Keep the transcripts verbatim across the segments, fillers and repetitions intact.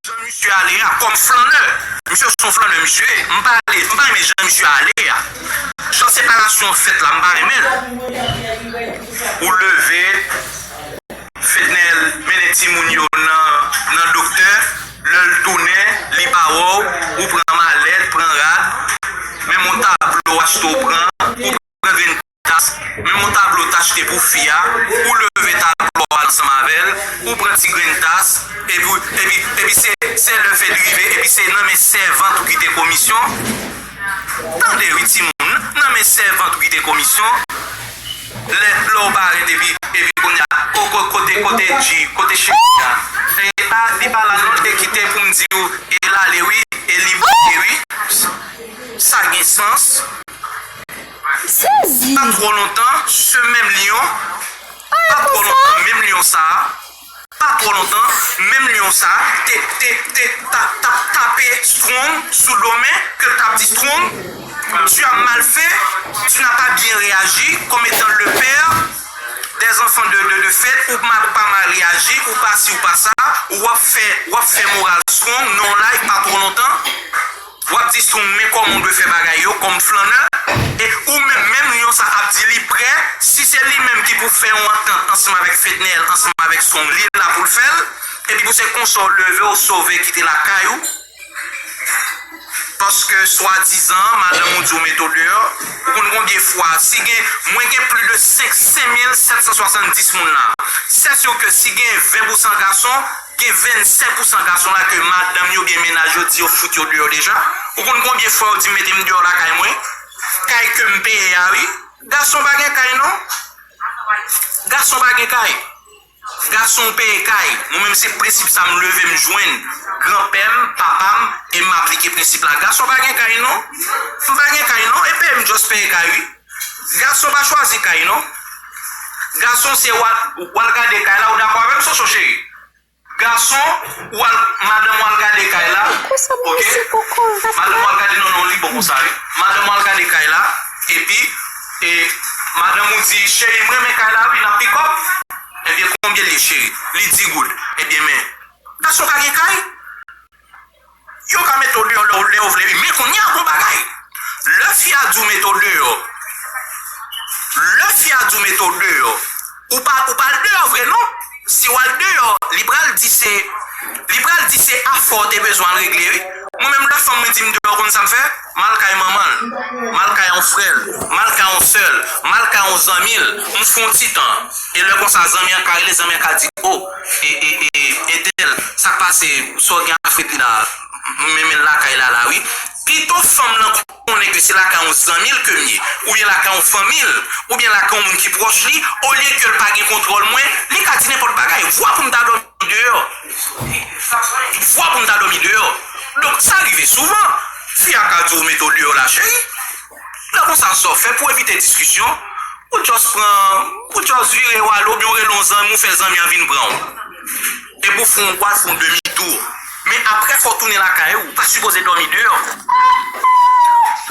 Jan misye ale a, kòm flannè. Misye se yon flannè, misye ye. M pa ale, m pa renmen jan misye ale a. Jan separasyon an fèt la, m pa renmen l. Ou leve, Fednel mennen timoun yo nan, nan doktè, lè l tounen, li pa wè w, ou pran malèt, pran rad, menm yon tablo w achte w pran, ou pran grenn tas, menm yon tablo w t achte pou fi a, ou leve tablo a ansanm avè l, ou pran ti grenn tas, epi, epi, epi se, se lè fèt rive, epi se nan men sèvant ou kite komisyon. Tande wi timoun, nan men sèvant ou kite komisyon. Lè, lè w parèt epi, epi kounye a, o, ko-, kote, kote G, kote cheri a? E pa, li pa la non, li te kite pou m di w, e l ale wi, e li bouke wi. Sa gen sans. M sezi. Pa twò lontan, se menm lyon, pa twò lontan, menm lyon sa a, pa twò lontan, menm lyon sa a te, te, te t ap, t ap tape Strong sou do men, ke l t ap di Strong, tu as mal fait, tu n'as pas bien réagi, comme étant le père des enfants de, de, de fèt, ou pa mal reyaji, ou pa si, ou pa sa, ou ap fè, w ap fè moral Strong, non la, e pa twò lontan. W ap di Strong men kòman w dwe fè bagay yo kòm flannè, e ou menm, menm lyon sa ap di li prè, si se li menm ki pou fè yon antant ansanm avèk Fednel, ansanm avèk Strong, li la pou l fè l, epi pou se konsa w leve, w sove kite lakay ou, paske swadizan madanm ou di w mete w deyò, ou konn konbyen fwa, si gen, mwen gen plis de senk, senk mil sèt san swasanndis moun la, c'est sûr que si gen ven pousan gason, Gen vennsèt pousan gason la ke madanm yo oubyen mennaj yo di yo fout yo deyò deja. Ou konn konbyen fwa yo di m mete m deyò lakay mwen? Kay ke m peye a wi. Gason pa gen kay non. Gason pa gen kay. Gason peye kay. Mwen menm se prensip sa m leve m jwenn granpè m, papa m, e m aplike prensip la. Gason pa gen kay non. M pa gen kay non, e peye m just peye kay wi. Gason pa chwazi kay non. Gason se w al, w al gade kay la, ou dakò avè m Soso cheri? Gason, ou al, madanm ou al gade kay la, oke? Madanm ou al gade, non, non, li bon konsa, wi. Madanm ou al gade kay la, epi, e, madanm ou di, cheri, m renmen kay la, wi, n ap pikòp. Ebyen, konbyen l ye, cheri? Li di goud. Ebyen, men, gason pa gen kay? Yo ka mete w deyò lè, lè yo vle, wi. Men kounye a, gon bagay. Lè fi a di w mete w deyò, lè fi a di w mete w deyò, ou pa, ou pa al deyò vre, non. Si w al deyò, li pral di se, li pral di se afè w te bezwen al regle, wi. Mwen menm, lè fanm mwen di m deyò, ou konn sa m fè? M al kay manman l, m al kay yon frè l, m al kay yon sè l, m al kay yon zanmi l, m fè yon ti tan. E lè konsa, zanmi an ka rele, zanmi an ka di, o, e, e, e, entèl, sa k pase, sa w gen a frè la, m renmen l lakay la, la, wi. Pito fanm lan konnen ke se lakay yon zanmi l ke m ye, oubyen lakay yon fanmi l, oubyen lakay yon moun ki pwòch li, olye ke l pa gen kontwòl mwen, li ka di nenpòt bagay. Vwa pou m ta dòmi deyò. Vwa pou m ta dòmi deyò. Donk, sa rive souvan. Fi a ka di w mete w deyò la, cheri. Lè konsa, sa w fè pou evite diskisyon, ou just pran, ou just vire w ale, oubyen w rele yon zanmi, ou fè zanmi an vin pran w. Epi w fè yon, w al fè yon demi tou. Men apre, fò w tounen lakay ou, ou pa sipoze dòmi deyò.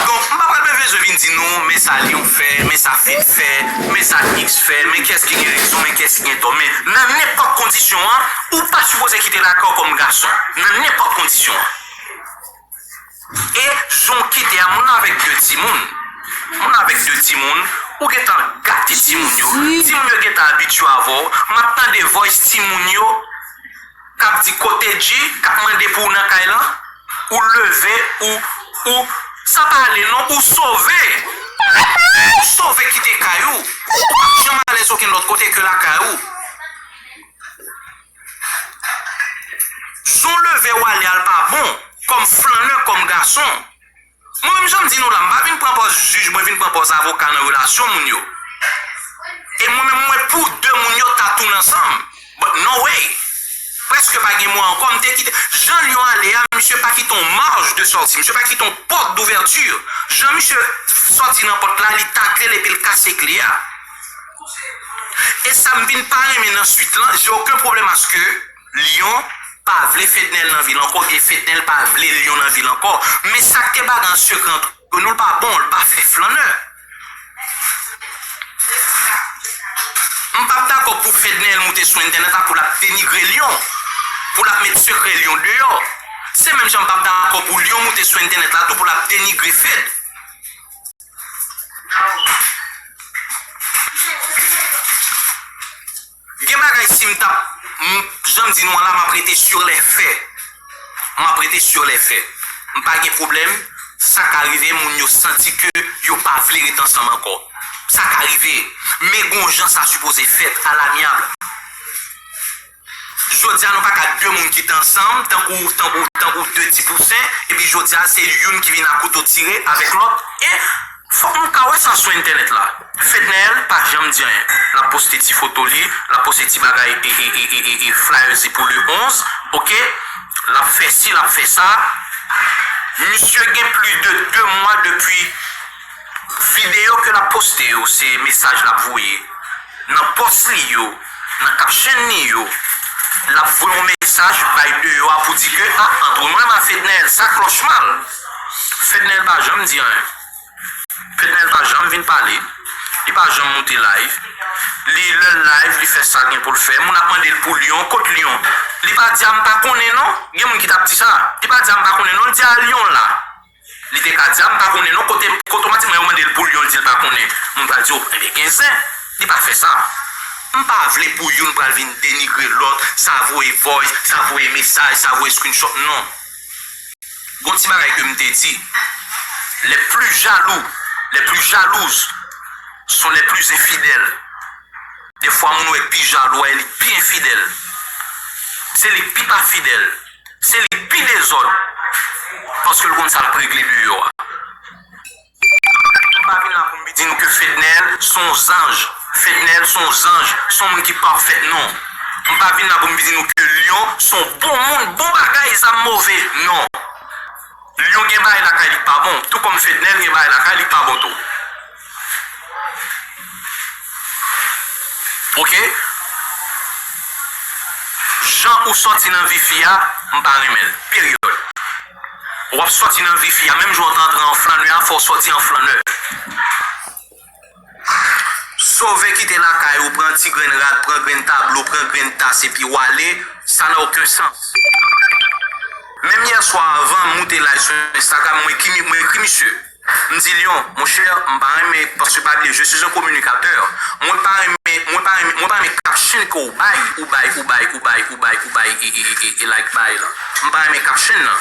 Donk, m pa pral bezwen vin di nou, men sa Lyon fè, men sa Fed fè, men sa X fè, men kiyès ki gen rezon, men kiyès ki gen tò. Men nan nenpòt kondisyon an, ou pa sipoze kite lakay w kòm gason. Nan nenpòt kondisyon an. E jan w kite a, moun avèk de timoun. Moun avèk de timoun, ou gentan gate timoun yo. Timoun yo gentan abitye avè w. M ap tande voice timoun yo k ap di kote G, k ap mande pou w nan kay lan. Ou leve, ou, ou, sa pa ale non, ou sove. Ou sove kite kay ou. Ou pa janm alèz okenn lòt kote ke lakay ou. Jan w leve w ale a l pa bon, kòm flannè, kòm gason. Mwen menm jan m di nou la, m pa vin pran pòz jij, mwen vin pran pòz avoka nan relasyon moun yo. E mwen menm mwen pou de moun yo ta tounen ansanm. But no way. Prèske pa gen mwa ankò, m te kite. Jan Lyon ale a, misye pa kite yon marge de sortie, misye pa kite yon porte d'ouverture. Jan misye sòti nan pòt la, li takle l epi l kase kle a. E sa m vin pa renmen nan swit lan, j'ai aucun problème à ce que Lyon pa vle Fednel nan vil ankò, oubyen Fednel pa vle Lyon nan vil ankò. Men sa k te bagay an sekrè ant nou, l pa bon, l pa fè flannè. M p ap dakò pou Fednel moute sou entènèt la pou l ap denigre Lyon, pou l ap met sekrè Lyon deyò. menm jan m p ap dakò pou Lyon moute sou entènèt la tou pou l ap denigre Fed. Gen bagay si m t ap, m, jan m di nou an la, m ap rete sur les faits. M ap rete sur les faits. M pa gen pwoblèm. Sa ka rive, moun yo santi ke yo pa vle ret ansanm ankò. Sa ka rive. Men gon jan sa sipoze fèt, à l'amiable. Jodi a, nou pa ka de moun ki t ansanm, tankou, tankou, tankou de ti pousen, epi jodi a, se youn ki vin a kouto tire avèk lòt. E fòk nou ka wè sa sou entènèt la. Fednaelle pa janm di anyen. L ap poste ti foto li, l ap poste ti bagay e, e, e, e, e, e flyers li pou le onz, oke? L ap fè si, l ap fè sa. Misye gen plis de de mwa depi videyo ke l ap poste yo, se mesaj l ap voye. Nan pòs li yo, nan caption li yo, l ap voye yon mesaj bay deyò a pou di ke, a, antre w nan men a Fednaelle, sa klòch mal. Fednaelle pa janm di anyen. Fednaelle pa janm vin pale. Li pa janm moute live. Li, lè l live, li fè sa l gen pou l fè. Moun ap mande l pou Lyon. Kot Lyon? Li pa di a m pa konnen non. Gen moun ki t ap di sa. Li pa di a m pa konnen non. L di a Lyon la. Li te ka di a m pa konnen non. Kote, otomatikman yo mande l pou Lyon, l di l pa konnen. Moun pral di, o, enben gen zen. Li pa fè sa. M pa vle pou youn pral vin denigre lòt, sa voye voice, sa voye mesaj, sa voye screenshot, non. Gon ti bagay ke m te di, les plus jaloux, les plus jalouses sont les plus infidèles. Defwa moun ou wè k pi jalou a, e li k pi enfidèl. Se li k pi pa fidèl. Se li k pi dezòd. Paske l konn sa l ap regle deyò a. M pa vin la pou m di nou ke Fednaelle se yon zanj. Fednaelle se yon zanj. Se yon moun ki pafèt, non. M pa vin la pou m di nou ke Lyon se yon bon moun, bon bagay, zam move, non. Lyon gen bagay lakay li k pa bon, tou kòm Fednaelle gen bagay lakay li k pa bon tou. Oke? Jan ou sòti nan vi fi a, m pa renmen l. Peryòd. W ap sòti nan vi fi a, menm jan w te antre an flannè a, fò w sòti an flannè. Sove kite lakay ou, pran ti grenn rad, pran grenn tablo, pran grenn tas epi w ale, sa nan okenn sans. Menm yè swa avan m moute live sou Instagram, mwen ekri, mwen ekri misye. M di Lyon, monchè, m pa renmen, paske pa bliye, je suis un communicateur. Mwen pa renmen, mwen pa renmen, mwen pa renmen caption ke w bay, ou bay, ou bay, e, e, e, e like bay lan. M pa renmen caption nan.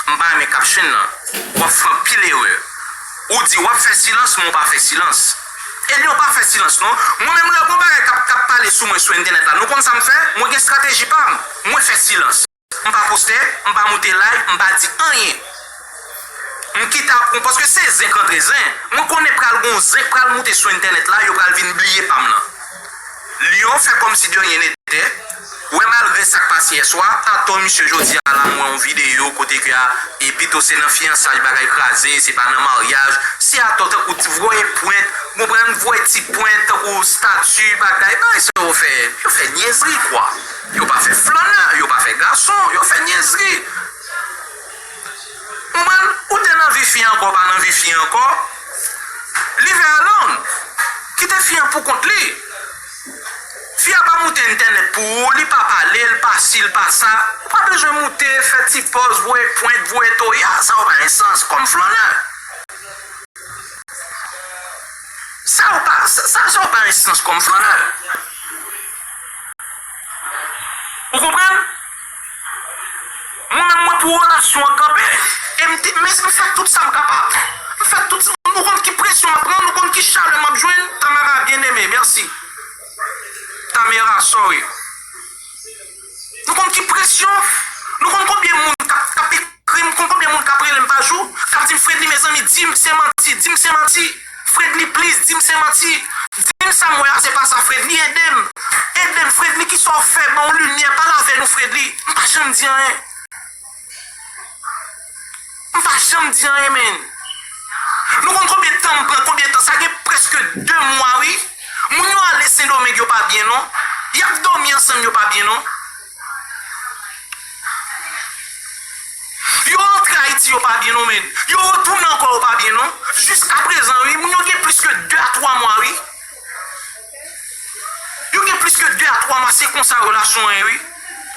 M pa renmen caption nan. W ap fè anpil erè. Ou di w ap fè silans, men w pa fè silans. E Lyon pa fè silans, non. Mwen menm, lè gon bagay k ap, k ap pale sou mwen sou entènèt la, nou konn sa m fè? Mwen gen estrateji pa m. Mwen fè silans. M pa poste, m pa moute live, m pa di anyen. M kite ap, paske se zen k antre zen. Mwen konnen pral gon zen k pral moute sou entènèt la, yo pral vin bliye pa m nan. Lyon fè kòmsi de rien n'était. Wè, malgre sa k pase yè swa, atò misye jodi a la, m wè yon videyo kote ke a, e pito se nan fiyansaj bagay kraze, se pa nan maryaj. Se atò tankou ti voye pwent, konprann, voye ti pwent tankou stati, bagay, bagay sa yo fè. Yo fè nyèzri, kwa. Yo pa fè flannè, yo pa fè gason, yo fè nyèzri. Konprann? Ou te nan vi fi ankò, pa nan vi fi ankò. Leave her alone. Kite fi an pou kont li. Fi a pa moute entènèt pou ou, li pa pale, l pa si, l pa sa. Ou pa bezwen moute, fè ti pòz, voye pwent, voye toya, sa yo pa gen sans kòm flannè. Sa yo pa, sa, sa, sa yo pa gen sans kòm flannè. Ou konprann? Mwen menm, mwen pou relasyon an kanpe. E m te, men m fè tout sa m kapab. M fè tout sa, nou konn ki presyon m ap pran, nou konn ki chalè m ap jwenn. Tamara bien-aimé, mèsi. Tamara, sorry. Nou konn ki presyon, nou konn konbyen moun k ap, k ap ekri m, konn konbyen moun k ap rele m pa jou, k ap di m, Fredly, mezanmi, di m se manti, di m se manti. Fredly, please, di m se manti. Di m sa m wè a, se pa sa, Fredly, ede m. Ede m, Fredly, kisa w fè, ban w limyè, pale avè nou, Fredly. M pa janm di anyen. M pa janm di anyen, men. Nou konn konbyen tan m pran, konbyen tan? Sa gen prèske de mwa, wi. Moun yo ale Sendomeng, yo pa byen, non. Y ap dòmi ansanm, yo pa byen, non. Yo antre Ayiti, yo pa byen, non, men. Yo retounen ankò, yo pa byen, non. Jiskaprezan, wi, moun yo gen plis ke de a twa mwa, wi. Yo gen plis ke de a twa mwa, se konsa relasyon an ye, wi.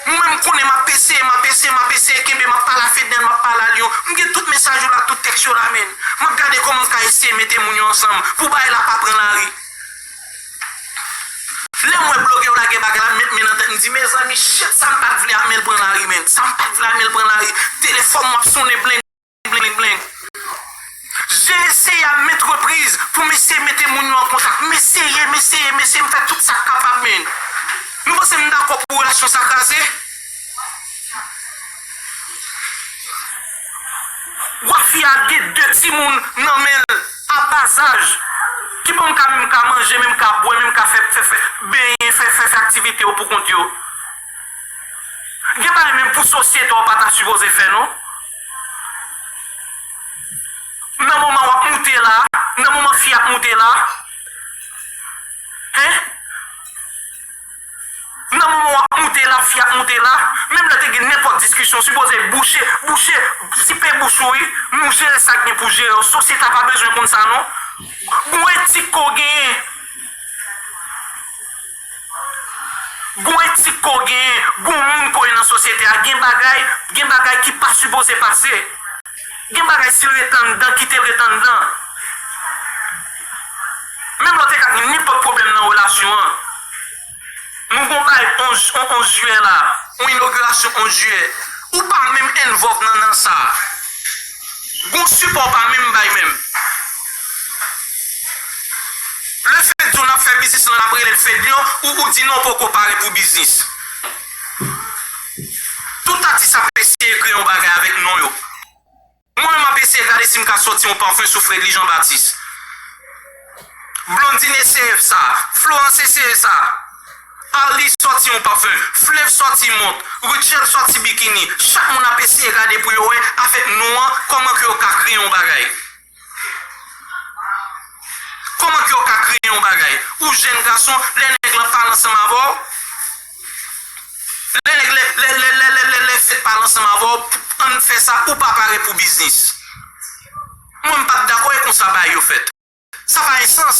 Mwen menm, m konnen m ap eseye, m ap eseye, m ap eseye kenbe, m Fednel, m ap pale a Lyon. M gen tout mesaj yo la, tout tèks yo la, menn. M ap gade kòman m ka eseye mete moun yo ansanm pou bagay la pa pran lari. Lè m wè blogè yo lage bagay la, m met men nan tèt, m di, mezanmi, shit, sa m pa t vle a, men l pran lari, menn. Sa m pa t vle a, men l pran lari. Telefòn m ap sonnen, bleng, bleng, bleng. J'ai essayé à maintes reprises pou m eseye mete moun yo an kontak. M eseye, m eseye, m eseye, m fè tout sa k kapab, menn. Nou panse m dakò pou relasyon sa kraze? Wè fi a gen de timoun nan men l a ba zaj. Ki bon, m ka menm ka manje, menm ka bwè, menm ka fè, fè, fè benyen, fè, fè, fè aktivite yo pou kont yo. Gen bagay menm pou sosyete w pa ta sipoze fè, non. Nan moman w ap moute la, nan moman fi ap moute la, hein? Nan moman w ap moute la, fi ap moute la, menm lè te gen nenpòt diskisyon, sipoze bouche, bouche, sipe bouch ou, wi, nou jere sa k gen pou jere, sosyete a pa bezwen konn sa, non. Gon etik ke w genyen. Gon etik ke w genyen, gon moun ke w ye nan sosyete a, gen bagay, gen bagay ki pa sipoze pase. Gen bagay, si l ret anndan, kite l ret anndan. Menm lè w te ka gen nenpòt pwoblèm nan relasyon an, nou gon bagay onz, on, onz jiyè la, on inogirasyon onz jiyè, ou pa menm involve nan, nan sa. Gon sipò w pa menm bay menm. Lefèt di w n ap fè biznis lan, n ap rele l Fedlion, ou, ou di non, w poko pare pou biznis. Tout atis ap eseye kreye yon bagay avèk non yo. Mwen menm m ap eseye gade si m ka sòti yon pafen sou Fredly Jean Baptiste. Blondine eseye sa, Florence eseye sa. Arly sòti yon pafen, Fleuve sòti mont, Rutshelle sòti bikini. Chak moun ap eseye gade pou yo wè avèk non an kòman ke yo ka kreye yon bagay. Kòman ke yo ka kreye yon bagay? Ou jèn gason, lè nèg lan pale ansanm avè w, lè nèg, lè, lè, lè, lè, lè, lè, lè Fed pale ansanm avè w, ann fè sa, ou pa pare pou biznis. Mwen, m pa t dakò e konsa bagay yo fèt. Sa pa gen sans.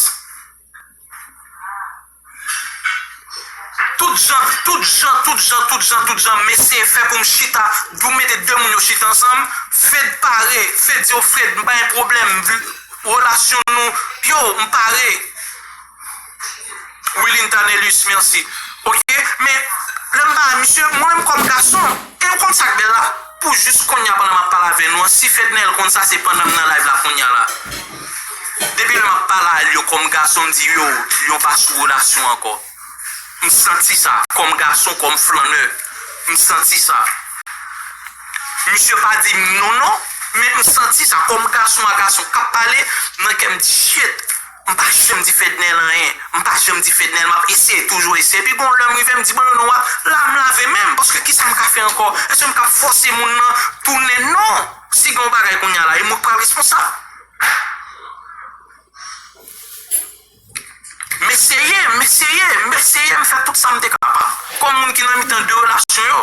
Tout jan, tout jan, tout jan, tout jan, tout jan, m eseye fè pou m chita, pou m mete de moun yo chita ansanm. Fed pare, Fed di yo, Fred, m pa gen pwoblèm, relasyon nou, yo, m pare. Wilin Tanelus, mèsi. Oke, men lè m ba misye, mwen menm kòm gason, e ou konn sa k bèl la? Pou jis kounye a, pandan m ap pale avè nou an, si Fednel konn sa, se pandan m nan live la kounye a la. Depi lè m ap pale a Lyon kòm gason, m di yo, Lyon pa sou relasyon ankò. M santi sa, kòm gason, kòm flannè. M santi sa. Misye pa di m non, non, men m santi sa, kòm gason a gason k ap pale, nan kè m di, shit, m pa janm di Fednel anyen, m pa janm di Fednel, m ap eseye, toujou eseye. Epi gon lè m rive, m di, bon, non, non, w ap la, m lave men m, paske kisa m ka fè ankò? Èske m ka fòse moun nan tounen? Non! Si gen yon bagay kounye a la, e mwen k pral responsab. M eseye, m eseye, m eseye, m fè tout sa m te kapab. Kòm moun ki nan mitan de relasyon yo.